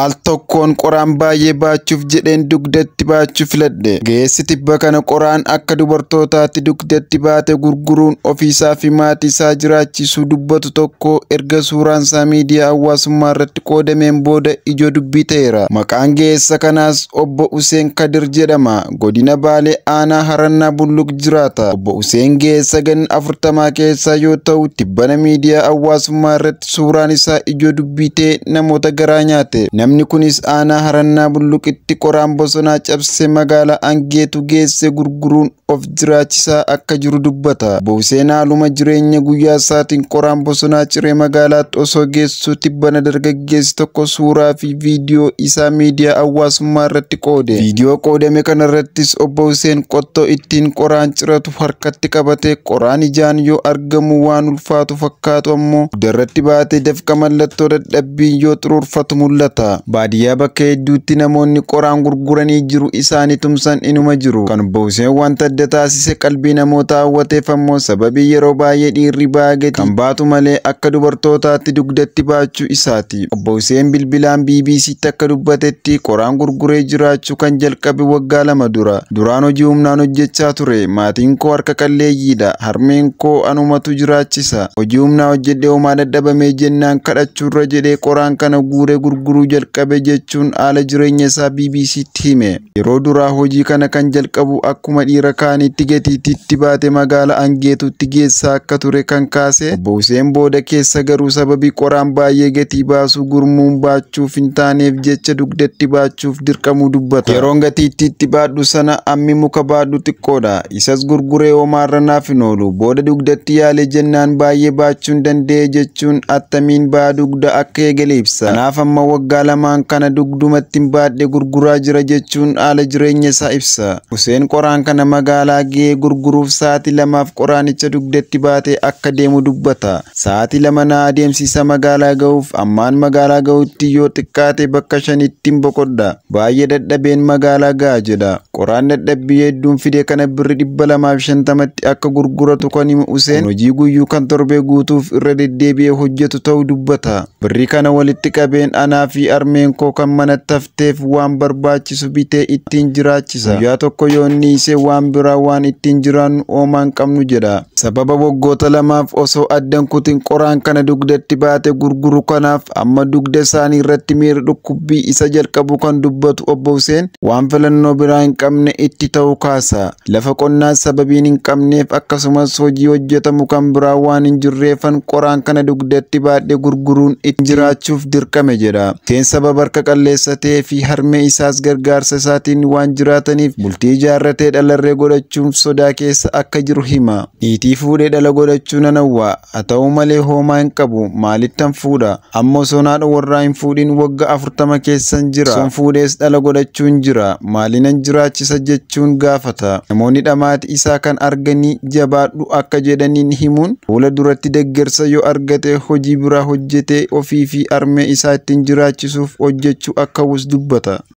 Al tokkoon qoraan baay'ee baachuuf jedheen dugdatti baachuu filadhe. Ga'eessi tibba kana qoraan akka dubartootaatti dugdatti baate gurguruun ofiisaa fi maatii isaa jiraachisuu dubbatu tokko erga suuraan isaa miidiyaa hawaasummaa irratti qoodameen booda ijoo dubbii ta'eera. Maqaan ga'eessa kanaas Obbo Huseen Kadir jedhama. Godina Baalee aanaa Harannaa Bulluq jiraata. Obbo Huseen ga'eessa ganna 40 keessaa yoo ta'u, tibbana miidiyaa hawaasummaa irratti suuraan isaa ijoo dubbii ta'e namoota garaa nyaate. Namni kunis aanaa Harannaa Bulluqitti qoraan bosonaa cabsee magaalaa Angeetu geesse gurguruun of jiraachisaa akka jiru dubbata. Obbo Huseen haaluma jireenya guyyaa isaatiin qoraan bosonaa ciree magaalaatti osoo geessuu tibbana dargaggeessi tokko suuraa fi viidiyoo isaa miidiyaa hawaasummaa irratti qoode. Viidiyoo qoodame kanarrattis Obbo Huseen qottoo ittiin qoraan ciratu harkatti qabatee qoraan ijaan yoo argamu waan ulfaatu fakkaatu ammoo dugdarratti baatee dafqa mallattoo dadhabbii yoo xuruurfatu mul'ata. Baadiyyaa bakka hedduutti namoonni qoraan gurguranii jiru isaanii tumsan inuma jiru. Kan Obbo Huseen wanta adda taasise qalbii namoota hawwateef ammoo sababii yeroo baay'ee dhiirri ba'aa gatii kan baatu malee akka dubartootaatti dugdatti baachuu isaati. Obbo Huseen bilbilaan BBCtti akka dubbatetti qoraan gurguree jiraachuu kan jalqabe waggaa 2 dura. Duraan hojii humnaan hojjechaa ture. Maatiin koo harka qalleeyyiidha. Harmeen koo anumatu jiraachisa. Hojii humnaa hojjedhee homaa dadhabamee jennaan kadhachuurra jedhee qoraan kana guuree gurguruu jalqabe jechuun haala jireenya isaa BBCtti hime. Yeroo duraa hojii kana kan jalqabu akkuma dhiira kaanitti gatiittiitti baate magaalaa Angeetutti geessaa akka ture kan kaase Obbo Huseen booda keessa garuu sababii qoraan baay'ee gatii baasuu gurmuun baachuuf hin taaneef jecha dugdatti baachuuf dirqamuu dubbata. Yeroon gatiittiitti baadhu sana ammi muka baadhu xiqqoodha. Isas gurguree homaarra naaf hin oolu. Booda dugdatti yaalee jennaan baay'ee baachuun danda'e jechuun attamiin ba'aa dugda akka eegale ibsa. Kanaaf amma waggaa 2 kana dugdumatti baadhee gurguraa jira jechuun haala jireenya isaa ibsa. Huseen qoraan kana magaalaa ga'ee gurguruuf sa'aatii 2f qoraanicha dugdatti baatee akka deemu dubbata. Sa'aatii 2 na adeemsisa magaalaa ga'uuf ammaan magaalaa ga'utti yoo xiqqaate bakka 5tti boqodha. Baay'ee dadhabeen magaalaa ga'a jedha. Qoraan dadhabbii hedduun fide kana birri 250tti akka gurguratu kan himu Huseen hojii guyyuu kan torbee guutuuf irra deddeebi'ee hojjetu ta'uu dubbata. Birri kana walitti qabeen anaa fi harmeen koo kan manatti hafteef waan barbaachisu bitee ittiin jiraachisa. Guyyaa tokko yoo inni isee waan biraa waan ittiin jiraannu homaa hin qabnu jedha. Sababa waggoota 2f osoo addan kutin qoraan kana dugdatti baate gurguru kanaaf amma dugda isaanii irratti miira dhukkubbii isa jalqabu kan dubbatu Obbo Huseen waan filannoo biraa hin qabne itti ta'uu kaasa. Lafa qonnaa sababiin hin qabneef akkasumas hojii hojjetamu kan biraa waan hin jirreefan qoraan kana dugdatti baadhee gurguruun ittiin jiraachuuf dirqame jedha. Huseen sababa harka qalleessa ta'ee fi harmee isaas gargaarsa isaatiin waan jiraataniif bultii ijaarratee dhalarree godhachuun sodaa keessa akka jiru hima. Niitii fuudhee dhala godhachuu nan hawwa. Haa ta'u malee homaa hin qabu. Maalittan fuudha? Amma osoo haadha warraa hin fuudhin waggaa 40 keessan jira. Osoon fuudhees dhala godhachuun jira. Maalinan jiraachisa jechuun gaafata. Namoonni dhamaati isaa kan arganii jabaadhu akka jedhaniin himuun fuula duratti deeggarsa yoo argate hojii biraa hojjetee ofii fi harmee isaa ittiin jiraachisuuf hojjechuu akka hawwus dubbata.